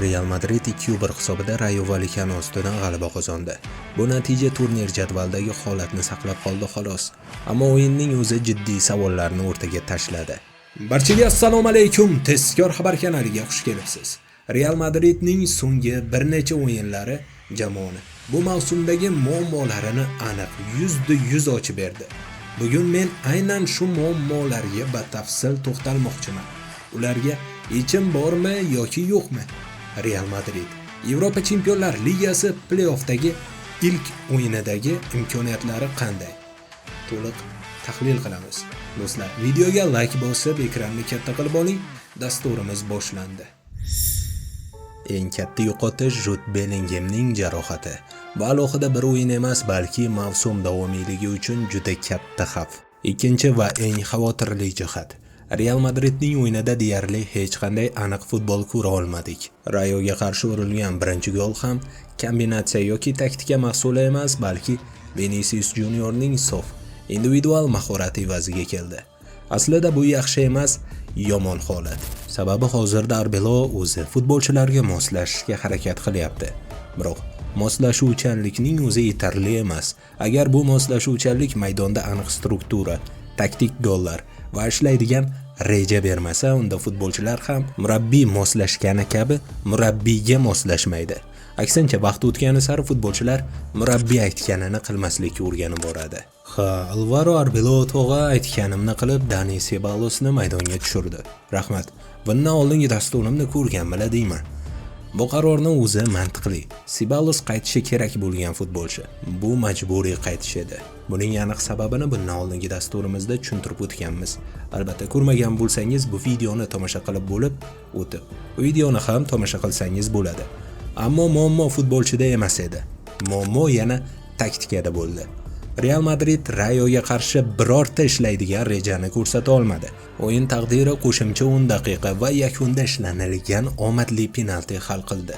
Real Madrid 2-1 hisobida Rayo Vallecano ustidan g'alaba qozondi. Bu natija turnir jadvalidagi holatni saqlab qoldi xolos. Ammo o'yinning o'zi jiddiy savollarni o'rtaga tashladi. Barchaga assalomu alaykum. Tezkor xabar kanaliga xush kelibsiz. Real Madridning so'nggi bir necha o'yinlari jamoani bu mavsumdagi muammolarini aniq 100% ochib berdi. Bugun men aynan shu muammolarga batafsil to'xtalmoqchiman. Ularga yechim bormi yoki yo'qmi? Real Madrid Yevropa Chempionlar Ligasi play-offdagi ilk o'yinidagi imkoniyatlari qanday? To'liq tahlil qilamiz. Do'stlar, videoga like bosib, ekranni katta qilib oling. Dasturimiz boshlandi. Eng katta yo'qotish Jud Bellinghamning jarohati. Bu alohida bir o'yin emas, balki mavsum davomiyligi uchun juda katta xavf. Ikkinchi va eng xavotirli jihat. Real Madridning o'yinida deyarli hech qanday aniq futbol ko'ra olmadik. Rayoga qarshi urilgan birinchi gol ham kombinatsiya yoki taktika mahsuli emas, balki Vinicius Juniorning sof individual mahorati evaziga keldi. Aslida bu yaxshi emas, yomon holat. Sababi hozirda Arbeloa o'zi futbolchilarga moslashishga harakat qilyapti. Biroq moslashuvchanlikning o'zi yetarli emas. Agar bu moslashuvchanlik maydonda aniq struktura, taktik gollar va ishlaydigan reja bermasa, unda futbolchilar ham murabbiy moslashgani kabi murabbiyga moslashmaydi. Aksincha, vaqt o'tgani sari futbolchilar murabbiy aytganini qilmaslikka o'rganib boradi. Ha, Alvaro Arbeloa tog'a aytganimni qilib Dani Sebalosni maydonga tushirdi. Rahmat. Bundan oldingi dasturimni ko'rganmila deyman. Bu qarorni o'zi mantiqli. Sebalos qaytishi kerak bo'lgan futbolchi. Bu majburiy qaytish edi. Buning aniq sababini bundan oldingi dasturimizda tushuntirib o'tganmiz. Albatta, ko'rmagan bo'lsangiz, bu videoni tomosha qilib bo'lib o'tib, bu videoni ham tomosha qilsangiz bo'ladi. Ammo muammo futbolchida emas edi. Muammo yana taktikada bo'ldi. Real Madrid Rayoga qarshi birorta ishlaydigan rejani ko'rsata olmadi. O'yin taqdiri qo'shimcha 10 daqiqa va yakunda ishlanilgan omadli penalti hal qildi.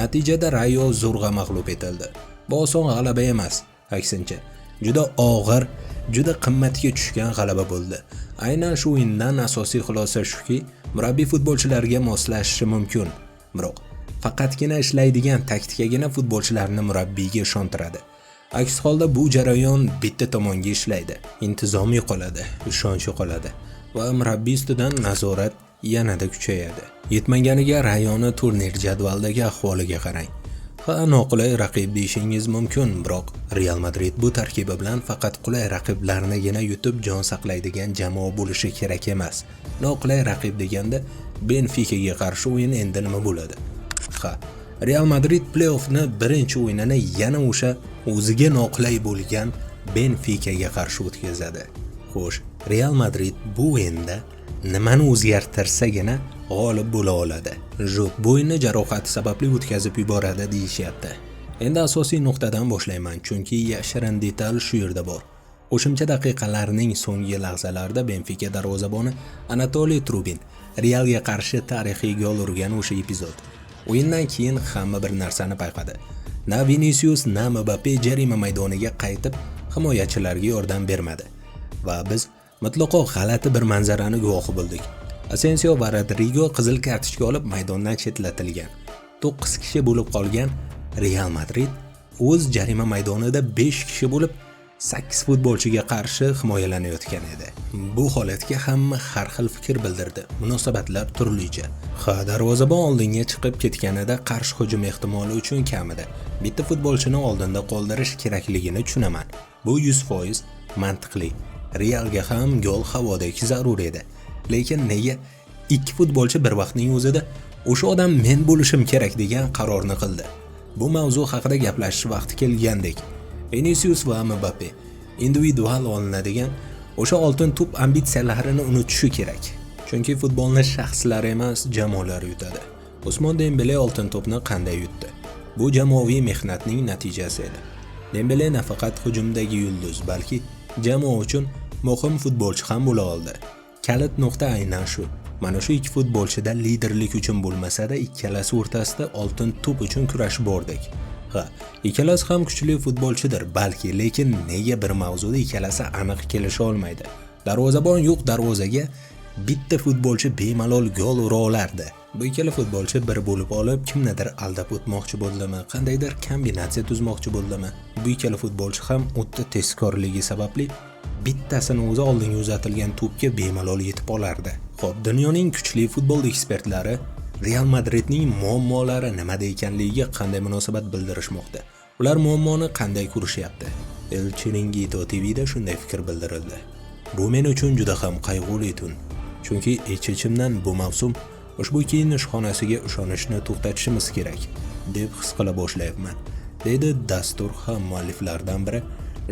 Natijada Rayo zo'rg'a mag'lub etildi. Bu oson g'alaba emas, aksincha, juda og'ir, juda qimmatga tushgan g'alaba bo'ldi. Aynan shu o'yindan asosiy xulosa shuki, murabbiy futbolchilarga moslashishi mumkin. Biroq faqatgina ishlaydigan taktikagina futbolchilarni murabbiyga ishontiradi. Aks holda bu jarayon bitta tomonga ishlaydi. Intizom yo'qoladi, ishonch yo'qoladi va murabbiy ustidan nazorat yanada kuchayadi. Yetmaganiga Rayoni turnir jadvalidagi ahvoliga qarang. Ha, noqulay raqib deyishingiz mumkin, biroq Real Madrid bu tarkibi bilan faqat qulay raqiblarnigina yutib jon saqlaydigan jamoa bo'lishi kerak emas. Noqulay raqib deganda Benfikaga qarshi o'yin endi nima bo'ladi? Ha, Real Madrid play-offni birinchi o'yinini yana o'sha o'ziga noqulay bo'lgan Benfikaga qarshi o'tkazadi. Xo'sh, Real Madrid bu o'yinda nimani o'zgartirsagina g'olib bo'la oladi? Jud bu o'yinni jarohati sababli o'tkazib yuboradi deyishyapti. Endi asosiy nuqtadan boshlayman, chunki yashirin detal shu yerda bor. Qo'shimcha daqiqalarning so'nggi lahzalarida Benfika darvozaboni Anatoliy Trubin Realga qarshi tarixiy gol urgan o'sha epizod. O'yindan keyin hamma bir narsani payqadi. Na Vinicius, na Mbappe jarima maydoniga qaytib himoyachilarga yordam bermadi. Va biz mutlaqo g'alati bir manzarani guvohi bo'ldik. Asensio va Rodrigo qizil kartochka olib maydondan chetlatilgan. 9 kishi bo'lib qolgan Real Madrid o'z jarima maydonida 5 kishi bo'lib 8 futbolchiga qarshi himoyalanayotgan edi. Bu holatga hamma har xil fikr bildirdi. Munosabatlar turlicha. Ha, darvozabon oldinga chiqib ketganida qarshi hujum ehtimoli uchun kamida bitta futbolchini oldinda qoldirish kerakligini tushunaman. Bu 100% mantiqli. Realga ham gol havodek zarur edi. Lekin nega ikki futbolchi bir vaqtning o'zida o'sha odam men bo'lishim kerak degan qarorni qildi? Bu mavzu haqida gaplashish vaqti kelgandek. Vinicius va Mbappe individual olinadigan o'sha oltin to'p ambitsiyalarini unutishi kerak. Chunki futbolni shaxslar emas, jamoalar yutadi. Usmon Dembele oltin to'pni qanday yutdi? Bu jamoaviy mehnatning natijasi edi. Dembele nafaqat hujumdagi yulduz, balki jamoa uchun muhim futbolchi ham bo'la oldi. Kalit nuqta aynan shu. Mana shu ikki futbolchida liderlik uchun bo'lmasa-da, ikkalasi o'rtasida oltin to'p uchun kurash bordek. Ha, ikkalasi ham kuchli futbolchidir, balki, lekin nega bir mavzuda ikkalasi aniq kelisha olmaydi? Darvozabon yo'q darvozaga bitta futbolchi bemalol gol ura olardi. Bu ikkala futbolchi bir bo'lib olib, kimnidir aldab o'tmoqchi bo'ldimi, qandaydir kombinatsiya tuzmoqchi bo'ldimi? Bu ikkala futbolchi ham o'ta tezkorligi sababli bittasini o'zi oldinga uzatilgan to'pga bemalol yetib olardi. Xo'p, dunyoning kuchli futbol ekspertlari Real Madridning muammolari nimada ekanligiga qanday munosabat bildirishmoqda? Ular muammoni qanday ko'rishyapti? El Chiringuito TVda shunday fikr bildirildi. Bu men uchun juda ham qayg'uli tun. Chunki ich-ichimdan bu mavsum ushbu kiyinish xonasiga ishonishni to'xtatishimiz kerak, deb his qila boshlayapman, deydi dastur ham mualliflaridan biri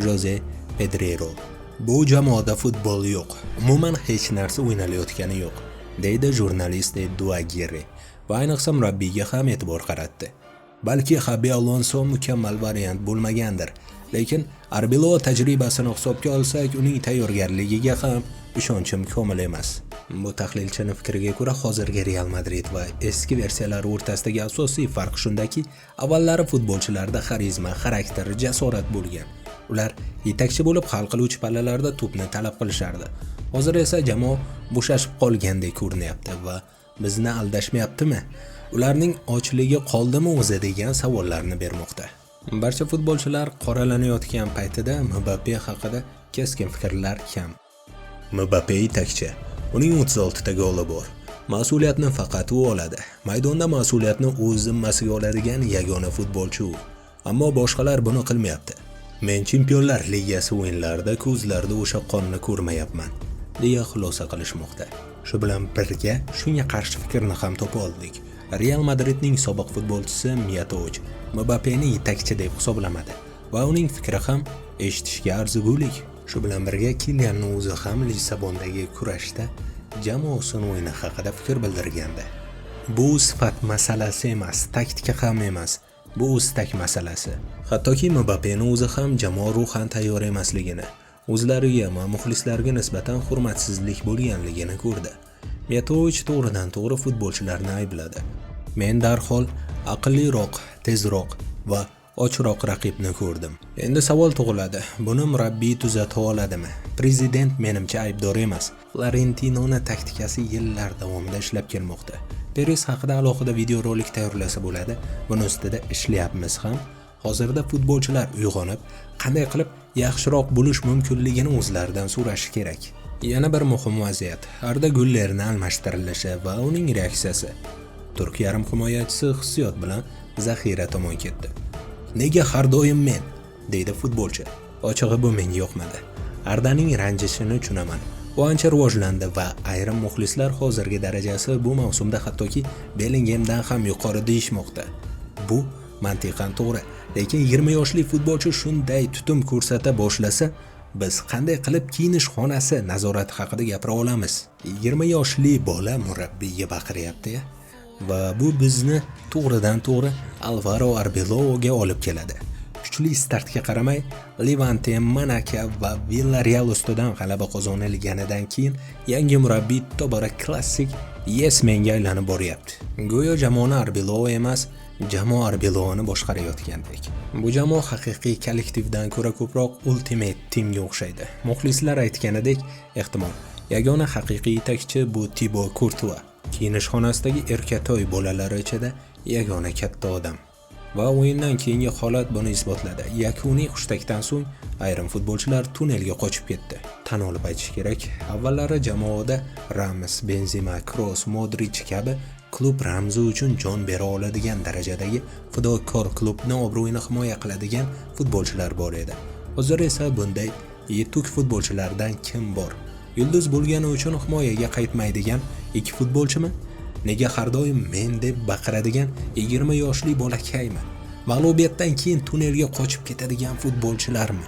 Joze Pedrero. Bu jamoada futbol yo'q. Umuman hech narsa o'ynalayotgani yo'q, deydi jurnalist Edu Aguirre va ayniqsa murabbiyga ham e'tibor qaratdi. Balki Xabi Alonso mukammal variant bo'lmagandir, lekin Arbeloa tajribasini hisobga olsak, uning tayyorgarligiga ham ishonchim komil emas. Bu tahlilchining fikriga ko'ra, hozirgi Real Madrid va eski versiyalari o'rtasidagi asosiy farq shundaki, avvallari futbolchilarda xarizma, xarakter, jasorat bo'lgan. Ular yetakchi bo'lib hal qiluvchi pallalarda to'pni talab qilishardi. Hozir esa jamoa bo'shashib qolgandek ko'rinyapti va bizni aldashmayaptimi? Ularning ochligi qoldimi o'zi degan savollarni bermoqda. Barcha futbolchilar qoralanayotgan paytida Mbappe haqida keskin fikrlar kam. Mbappe yetakchi. Uning 36 ta goli bor. Mas'uliyatni faqat u oladi. Maydonda mas'uliyatni o'z zimmasiga oladigan yagona futbolchi u. Ammo boshqalar buni qilmayapti. Men Chempionlar Ligasi o'yinlarida ko'zlarida o'sha qonni ko'rmayapman, deya xulosa qilishmoqda. Shu bilan birga shunga qarshi fikrni ham topa oldik. Real Madridning sobiq futbolchisi Miyatovich Mbappeni yetakchi deb hisoblamadi va uning fikri ham eshitishga arzigulik. Shu bilan birga Kilianning o'zi ham Lissabondagi kurashda jamoasini o'yini haqida fikr bildirgandi. Bu sifat masalasi emas, taktika ham emas. Bu istak masalasi. Hattoki Mbappeni o'zi ham jamoa ruhan tayyor emasligini, o'zlariga va muxlislarga nisbatan hurmatsizlik bo'lganligini ko'rdi. Miyatovich to'g'ridan to'g'ri futbolchilarni aybladi. Men darhol aqlliroq, tezroq va ochroq raqibni ko'rdim. Endi savol tug'iladi. Buni murabbiy tuzata oladimi? Prezident menimcha aybdor emas. Florentinoni taktikasi yillar davomida ishlab kelmoqda. Peres haqida alohida videorolik tayyorlasa bo'ladi. Buni ustida ishlayapmiz ham. Hozirda futbolchilar uyg'onib, qanday qilib yaxshiroq bo'lish mumkinligini o'zlaridan so'rashi kerak. Yana bir muhim vaziyat: Arda Gullerni almashtirilishi va uning reaksiyasi. Turk yarim himoyachisi hissiyot bilan zaxira tomon ketdi. "Nega har doim men?" deydi futbolchi. Ochig'i, bu menga yoqmadi. Ardaning ranjishini tushunaman. U ancha rivojlandi va ayrim muxlislar hozirgi darajasi bu mavsumda hattoki Bellinghamdan ham yuqori deyishmoqda. Bu mantiqan to'g'ri, lekin 20 yoshli futbolchi shunday tutum ko'rsata boshlasa, biz qanday qilib kiyinish xonasi nazorati haqida gapira olamiz? 20 yoshli bola murabbiyga baqiryapti va bu bizni to'g'ridan to'g'ri Alvaro Arbeloaga olib keladi. Kuchli startga qaramay, Levante, Monako va Villarreal ustidan g'alaba qozonilganidan keyin yangi murabbiy tobora klassik yes menga aylanib boryapti. Go'yo jamoani Arbeloa emas, jamoa Arbeloani boshqarayotgandek. Bu jamoa haqiqiy kollektivdan ko'ra ko'proq ultimate teamga o'xshaydi. Muxlislar aytganidek, ehtimol, yagona haqiqiy yetakchi bu Tibo Kurtua. Kiyinish xonasidagi erkatoy bolalari ichida yagona katta odam. Va o'yindan keyingi holat buni isbotladi. Yakuniy hushtakdan so'ng ayrim futbolchilar tunnelga qochib ketdi. Tan olib aytish kerak, avvallari jamoada Ramos, Benzema, Kroos, Modric kabi klub ramzi uchun jon bera oladigan darajadagi fidokor, klubni obro'yini himoya qiladigan futbolchilar bor edi. Hozir esa bunday yetuk futbolchilardan kim bor? Yulduz bo'lgani uchun himoyaga qaytmaydigan ikki futbolchimi? Nega har doim men deb baqiradigan 20 yoshli bolakaymi? Mag'lubiyatdan keyin tunnelga qochib ketadigan futbolchilarmi?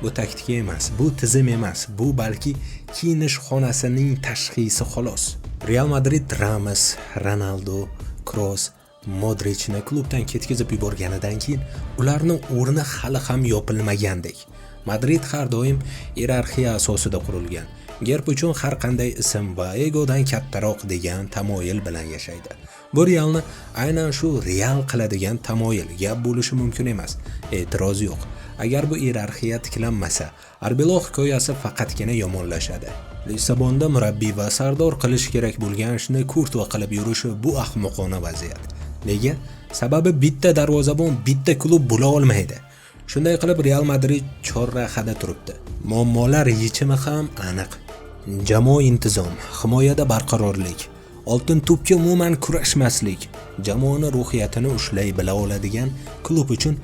Bu taktika emas, bu tizim emas, bu balki kiyinish xonasining tashxisi xolos. Real Madrid Ramos, Ronaldo, Kroos, Modrichni klubdan ketkazib yuborganidan keyin ularni o'rni hali ham yopilmagandek. Madrid har doim iyerarxiya asosida qurilgan. Gerb uchun har qanday ism va egodan kattaroq degan tamoyil bilan yashaydi. Bu Realni aynan shu Real qiladigan tamoyil, gap bo'lishi mumkin emas. E'tiroz yo'q. Agar bu iyerarxiya tiklanmasa, Arbeloa hikoyasi faqatgina yomonlashadi. Lissabonda murabbiy va sardor qilish kerak bo'lgan ishni Kurtua qilib yurishi bu ahmoqona vaziyat. Nega? Sababi bitta darvozabon bitta klub bo'la olmaydi. Shunday qilib Real Madrid chorrahada turibdi. Muammolar yechimi ham aniq. Jamoa intizom, himoyada barqarorlik, oltin to'pga umuman kurashmaslik, jamoani ruhiyatini ushlay bila oladigan klub uchun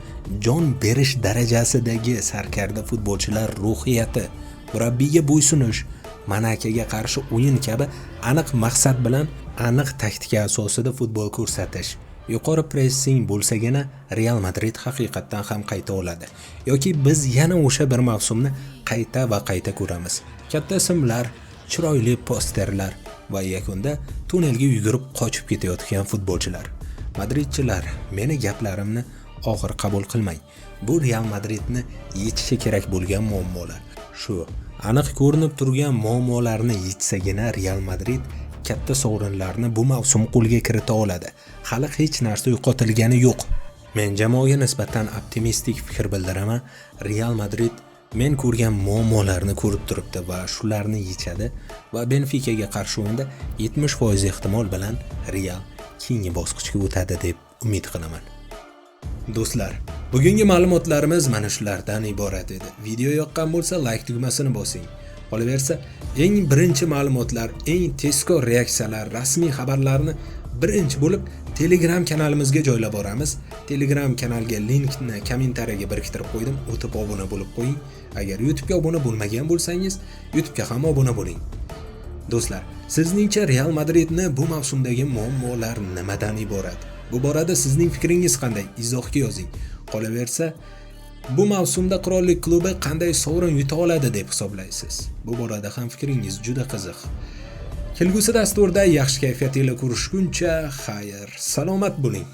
jon berish darajasidagi sarkarda futbolchilar ruhiyati, murabbiyga bo'ysunish, Monakoga qarshi o'yin kabi aniq maqsad bilan aniq taktika asosida futbol ko'rsatish, yuqori pressing bo'lsagina Real Madrid haqiqatdan ham qayta oladi. Yoki biz yana o'sha bir mavsumni qayta va qayta ko'ramiz. Katta ismlar, chiroyli posterlar va yakunda tunnelga yugurib qochib ketayotgan futbolchilar. Madridchilar, meni gaplarimni og'ir qabul qilmang. Bu Real Madridni yechishi kerak bo'lgan muammolar. Shu aniq ko'rinib turgan muammolarni yechsagina Real Madrid katta sovrinlarni bu mavsum qo'lga kirita oladi. Hali hech narsa yo'qotilgani yo'q. Men jamoaga nisbatan optimistik fikr bildiraman. Real Madrid men ko'rgan muammolarni ko'rib turibdi va shularni yechadi va Benfikaga qarshi o'yinda 70% ehtimol bilan Real keyingi bosqichga o'tadi deb umid qilaman. Do'stlar, bugungi ma'lumotlarimiz mana shulardan iborat edi. Video yoqqan bo'lsa, like tugmasini bosing. Qolaversa, eng birinchi ma'lumotlar, eng tezkor reaksiyalar, rasmiy xabarlarni birinchi bo'lib Telegram kanalimizga joylab boramiz. Telegram kanalga linkni kommentariyaga biriktirib qo'ydim. O'tib obuna bo'lib qo'ying. Agar YouTube'ga obuna bo'lmagan bo'lsangiz, YouTube'ga ham obuna bo'ling. Do'stlar, sizningcha Real Madridni bu mavsumdagi muammolar nimadan iborat? Bu borada sizning fikringiz qanday? Izohga yozing. Qolaversa, bu mavsumda qirollik klubi qanday sovrin yuta oladi deb hisoblaysiz? Bu borada ham fikringiz juda qiziq. Kelgusi dasturda yaxshi kayfiyat ila ko'rishguncha, xayr, salomat bo'ling.